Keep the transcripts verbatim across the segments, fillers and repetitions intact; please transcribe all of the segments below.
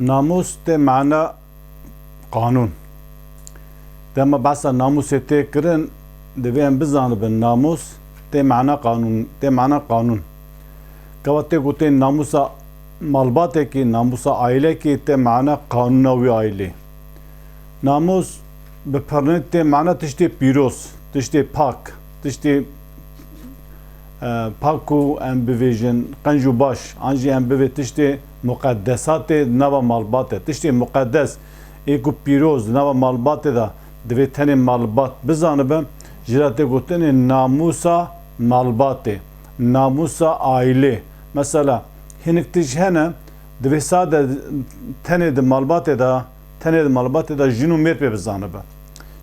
Namûs tê mana qanûn. Dema behsa namûsê tê kirin, divê em bizanibin namûs tê mana qanûn, tê mana qanûn. Gava tê gotin namûsa malbatekî, namûsa aîlekî tê mana qanûna wî aîlê. Namûs bi pirnî tê mana tiştê pîroz, tiştê pak, tiştê e, pak û em bivêjin qenc û baş, an jî em bivê tiştê muqeddesatê nava malbatê, tiştê muqeddes, ê ku pîroz nava malbatê de divê tenê malbat bizanibe, jê re tê gotinê namûsa malbatê, namûsa aîlê. Mesela, hinek tişt hene, divê sade tenê di malbatê de, tenê di malbatê de jin û mêr pê bizanibe.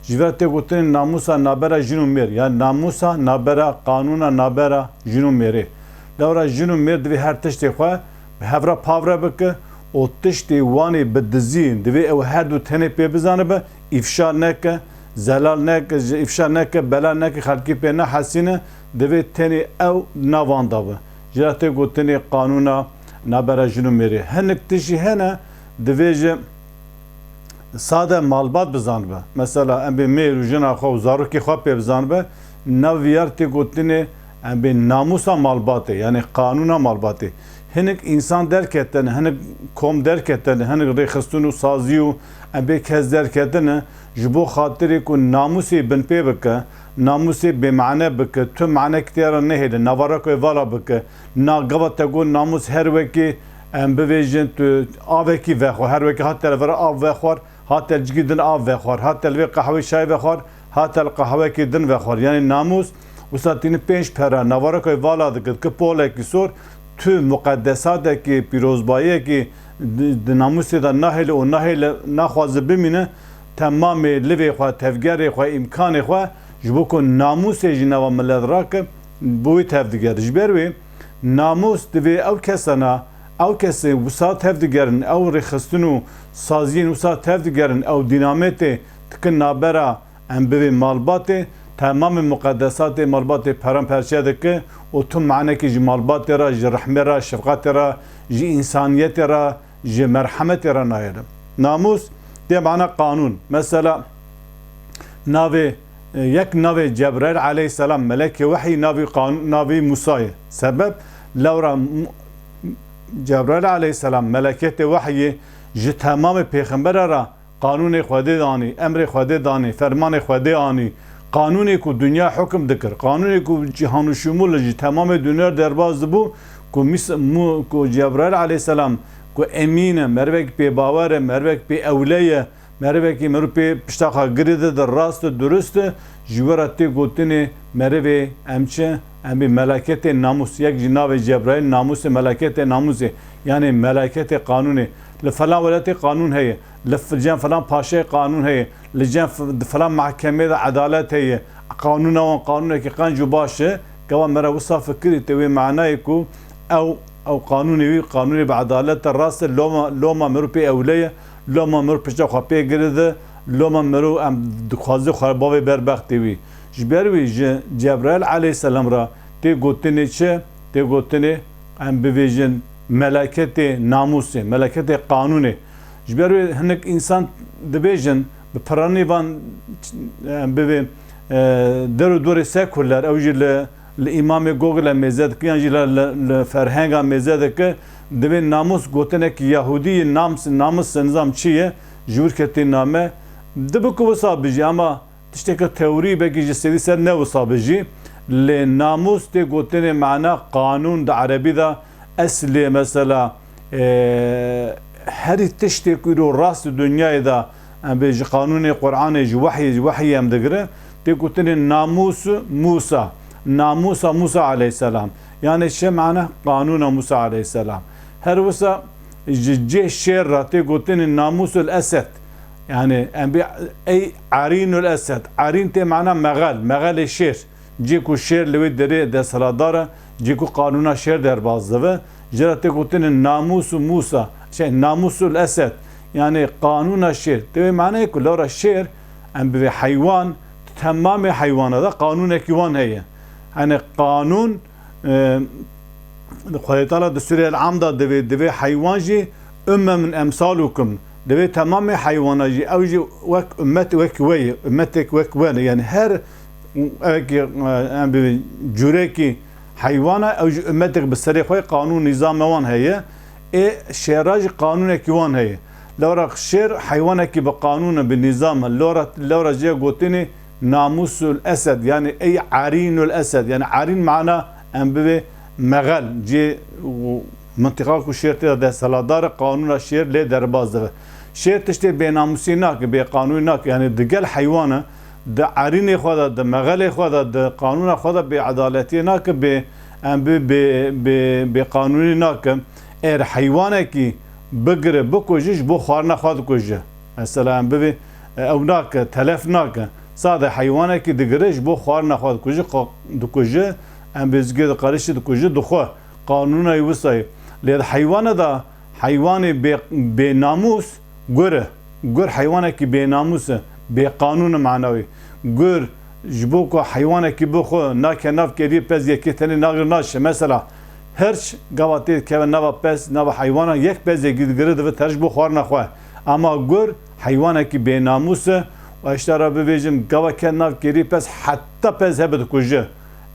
Ji vir tê gotinê namûsa nabera jin û mêr, ya namûsa nabera, qanûna nabera jin û mêrê. Lewra jin û mêr divê her tiştê xwe bi hev re pavre bike û tiştê wanê bi dizî divê ew her du tenê pê bizanibe, îfşa neke, zelal neke, ji îfşa neke, bela neke, xelkî pê nehesîne, divê tenê ew navan de be. Ji re tê gotinê qanûna nabera jin û mêrê. Hinek tişt jî hene, divê ji sade malbat bizanibe. Mesela, em bê mêr û jina xwe û zarokê xwe pê bizanibe, nav viyar tê gotinê, em bê namûsa malbatê, yanî qanûna malbatê. Hinek însan derketine, hinek kom derketine, hinek rêxistin û sazî û em bê kes derketine, ji bo xatirê ku namûsê binpê bike, namûsê bêmane bike, tu manekî tê re nehêle, navarako vala bike, na gava te got namûs her wekî, em bivêjin, tu avekî vexwe, her wekî hat te li vir av vexwar, hat te li cihekî din av vexwar, hat te li vê qehwê çay vexwar, hat te li qehwekî din vexwar. Yanî namûs wisa tîni pênc pera, navarako vala dike, dike polekî sor, tu muqeddesatekî, pîrozbayiyekî di, di namûsê de nahêle û nahêle, naxwaze bimîne, temamê livê xwe, tevgerê xwe, îmkanê xwe, ji bo ku namûsê ji nava milet rake, bi wî tev digere. Ji ber wê namûs divê ew kesana, ew kesê wisa tev digerin, ew rêxistin û saziyên wisa tev digerin, ew dînametê dikin nabera em bivê malbatê, temamê muqedesatê malbatê peramperçe dike û tu manekî ji malbatê re, ji rehmê re, şefqetê re, ji însaniyetê re, ji merhemetê re nayê li. Namûs tê mana qanûn. Mesela, navê, e, yek navê Cebraîl aleyhisselam, melekê wehyî, navê qanûn, navê Mûsa ye. Sebeb, lewra Mu-, Cebraîl aleyhisselam, meleketê wehyê ji temamê pêxembera re qanûnê Xwedê danî, emrê Xwedê danî, fermanê Xwedê anî. Qanûnê ku dinya hukm dikir, qanûnê ku cîhan û şumûl ji temamê dinya derbas dibû, ku mis-, mu-, ku Cebraîl aleyhisselam ku emîn e, merivek pê bawer e, merivek pê ewle ye, merivekî meriv pê pişta xwe girê dide, rast e, durust e, ji we re tê gotinê merivê em çi? Em bê meleketê namûs, yek ji navê Cebraîl namûsê, meleketê namûsê, yanê meleketê qanûnê. Li falan welatê qanûn heye, li f-, cem falan paşayê qanûn heye, li cem f-, di falan mehkemê de edalet heye, qanûna wan qanûnekî qenc û baş e, gava me re wisa fikirî tê wê manayê ku ew, ew qanûnê wî, qanûnê bi edalet e, rast e, loma, loma mirov pê ewle ye, loma mirov pişta xwe pê girê de, loma mirov em dixwaze xwe bavê berbextê wî. Ji ber wî ji Cebraîl aleyhisselam re tê gotinê çi? Tê gotinê, em bivêjin, meleketê namûsê, meleketê qanûnê. Ji ber wê hinek însan dibêjin, bi piranî van, em bivê, e, der û dorê sekuler, ew jî li, li îmamê Google mêze dike, yan jî li, li, li ferhenga mêze dike, divê namûs gotinek Yahûdî ye, nams-, namûs nizam çi ye, ji wir ketî name. Dibe ku wisa bijî, ama tişteke teorî belkî ji sedî sed ne wisa be jî, lê namûs tê gotinê mana qanûn di erebî de eslê mesela, e, herî tiştê ku îro rast di dinyayê de, em bê ji qanûnê Qur'anê, ji wehyê, ji wehyê em digire, tê gotinê namûs Mûsa, namûsa Mûsa aleyhisselam. Yanê çi mana qanûna Mûsa aleyhisselam. Her wisa ji cê şêr re tê gotinê namûsul esed. Yani, em bê, ey Erînul Esed. Erîn tê mana mexel, mexelê şêr. Cê ku şêr li wê derê desthilatdar e, cê ku qanûna şêr derbas dibe, jê re tê gotinê namûsu Mûsa, şey, namûsul esed. Yani, qanûna şêr. Tê wê manayê ku lewra şêr, em bivê heywan, temamê heywana de qanûnekî wan heye. Yani, qanûn, e, Xwedê Teala di Sûreyê El-Am de divê, divê heywan jî Ummemun emsalukum. Divê temamê heywana jî, ew jî wek ummet, wek we ye, ummetek wek we ne. Yani her, wekî, e, em bi cûrekî heywana, ew jî ummetek bi serê xwe qanûn nîzama wan heye. Ê şêra jî qanûnekî wan heye. Lewra şêr heywanekî bi qanûn e, bi nîzam e. Lewra, lewra jê gotinê namusul esed, yani ey arînul esed. Yani arîn mana em bivê mexel, cê û mintiqa ku şêr tê de desthilatdar e, qanûna şêr lê derbas dibe. Şêr tiştê bênamûsî nake, bêqanûnî nake. Yani digel heywan e, di erînê xwe de, di mexelê xwe de, di qanûna xwe de bêedaletiyê nake, bê, em bi, bê, bê, bêqanûnî nake. Eger heywanekî bigire, bikuje, ji bo xwarina xwe dikuje. Mesela em bivê, e, ew nake, telef nake. Sade heywanekî digire, ji bo xwarina xwe dikuje, qa-, dikuje, em bê zikê diqerişî dikuje, dixwe. Qanûna wisa ye. Lê di heywana de, heywanê bê, bênamûs gur e. Gur heywanekî bênamûs e, bêqanûn e mana wê. Gur ji bo ku heywanekî bixwe, nake nav kêriyê pez, yekê tenê nagir naşe. Mesela, hirç gava tê dikeve nava pez, nava heywana, yek pezekî digire dive ter ji bo xwarina xwe. Ama gur heywanekî bênamûs e û eştera bibêjim, gava ket nav kêriyê pez, heta pez hebe dikuje.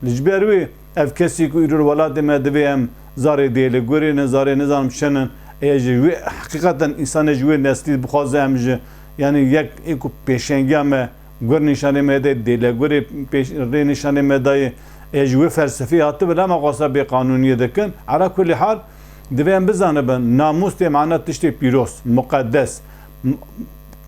Li ji ber wê, ev kesî ku îro li welatê me divê em zarê dêle gurê ne, zarê nizanim çi ne, ê ji wê heqîqeten însanê ji wê neslî bixwaze em ji, yani yek ê ku pêşengiya me gur nîşanê me de, dêle gurê pêş-, rê nîşanê me dayê, ê ji wê felsefê hatibe, lema xwasa bêqanûniyê dikin. Ala kulî hal, divê em bizanibin, namûs tê mana tiştê pîroz, muqeddes. M-,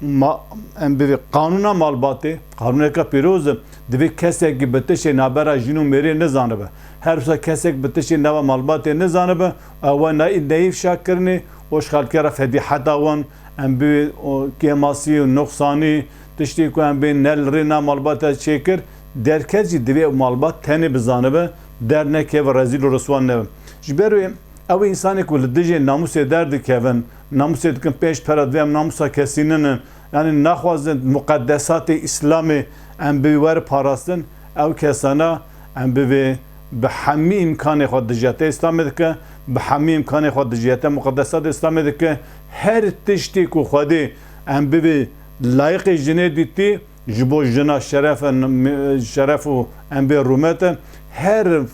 ma-, em bivê qanûna malbatê, qanûneka pîroz e, divê kesekî bi tiştê nabera jin û mêrê nizanibe. Her wisa kesek bi tiştê nava malbatê nizanibe, ew e ne-, neyîfşa kirinê û ji xelkê re fedîheta wan, em bivê o kêmasî û nuqsanî, tiştê ku em bê ne li rê na malbata çêkir, derket jî divê ew malbat tenê bizanibe, dernekeve, rezîl û riswan nebe. Ji ber wê, ew însanê ku li dijê namûsê derdikevin, namûsê dikin pênc pera, divê em namûsa kesî ninin, yanî naxwazin muqedesatê Îslamê em bi were parastin, ew kesana em bivê bi hemî îmkanê xwe dijiyete Îslamê dike, bi hemî îmkanê xwe dijiyete muqedesatê Îslamê dike. Her tiştê ku Xwedê em bivê layiqê jinê dîtî, ji bo jina şeref e, n-, m-, şeref û em bê rûmet e. Her f-,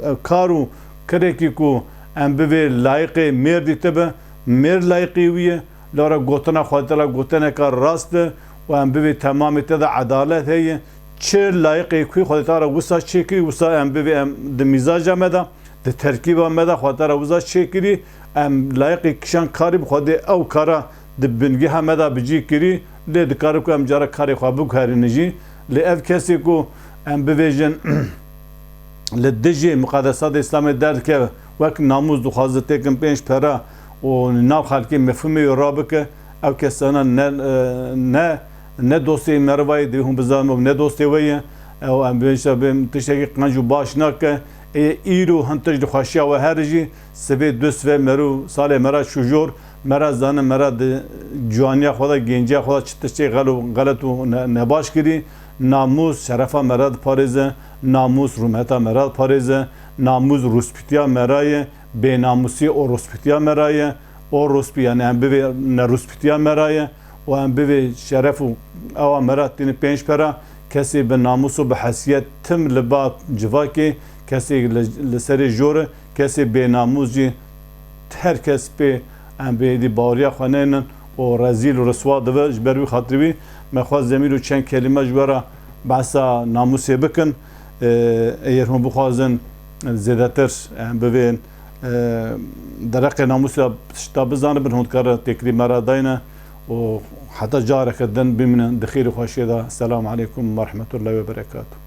f-, kar û kirekî ku em bivê layiqê mêr dîtibe, mêr layiqê wî ye. Lewra gotina Xwedê Teala gotineka rast e û em bivê temamê te de edalet heye. Çi layiqê ku Xwedê Teala wisa çêkirî, wisa em bivê em di mîzaja me de, di terkîba me de Xwedê Teala wisa çêkirî, em layiqê kişan karî bi Xwedê ew kara di bingeha me de bi cî kirî, lê dikare ku em cara karê xwe biguherînin jî. Lê ev kesê ku em bivêjin li dijê muqedesatê Îslamê derdikeve, wek namûs dixwaze têkin pênc pera û nav xelkê mefhûmê wê rabike, ew kesana ne, ne, ne dostê meriva ye, divê hûn bizanin ew ne dostê we ye. Ew em bê, işte, bê tiştekî qenc û baş nake. Ê îro hin tişt di xweşiya we here jî, sivê du sivê meriv salê me re çû jor, me re zanin, me re di ciwaniya xwe de, genciya xwe de çi tiştê xel û xelet û ne-, nebaş kirî. Namûs şerefa me re diparêze, namûs rûmeta me re diparêze, namûs rûspîtiya me re ye, bênamûsî orospîtiya me re ye, orospî, yani em bivê nerûspîtiya me re ye û em bivê şeref û ewa me re tînin pênc pera, kesê bi namûs û bi hesiyet tim li ba civakê, kesê li, li serê jor e, kesê bênamûs jî her kes pê em bi êdî baweriya xwe neynin û rezîl û riswa dibe. Ji ber wî xatirî wî me xwest zemîr û çend kelîme ji we re behsa namûsê bikin. Ee, eger hûn bixwazin zêdetir em bivên, ee, dereqê namûsê tişta bizanibin, hûn dikare têkilî me re dayne û heta careke din bimînin di xêr û xweşiyê de. Selamu aleykum ve rahmetullahi ve berekatuhu.